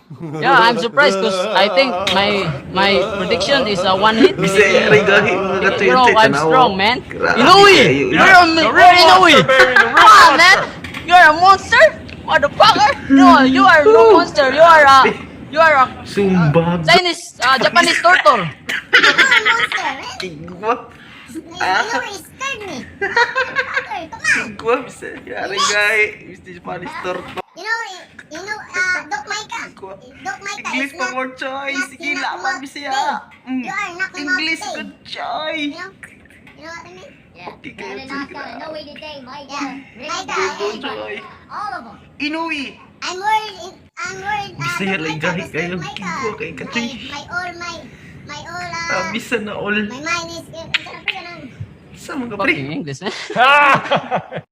Yeah, I'm surprised because I think my prediction is a one hit. Bisaya rin gahi mga katoy. You know, I'm strong, man. Grabe Inoue! kayo. You're a The you're real Inoue! monster, baby. The real Come on, monster. Man! You're a monster? Motherfucker! No, you are no monster. You are a Sumbag. Chinese, Japanese turtle. You're a monster, man. Igwa. You know, scared me. Motherfucker, come on. Igwa. Bisaya rin gahi. Mr. Japanese turtle. Doc Micah. Igwa. Doc Micah English is pa not, more choice. not Sige, knock him laban out Bisaya. today. Mm. You are knocking him out English, today. good choice. You know what I mean? Yeah. Okay, Better kayo, knock sige. out Inoue today, Mike. Yeah. Really Micah, got Good anybody. choice. All of them. Inoue. I'm worried. I'm worried. Bisaya Doc lang Micah, gahi because kayo. Doc Micah, Igwa kay katoy. my all, Bisa na all. my mind is, Sa mga pre. Fucking English, man. Ah!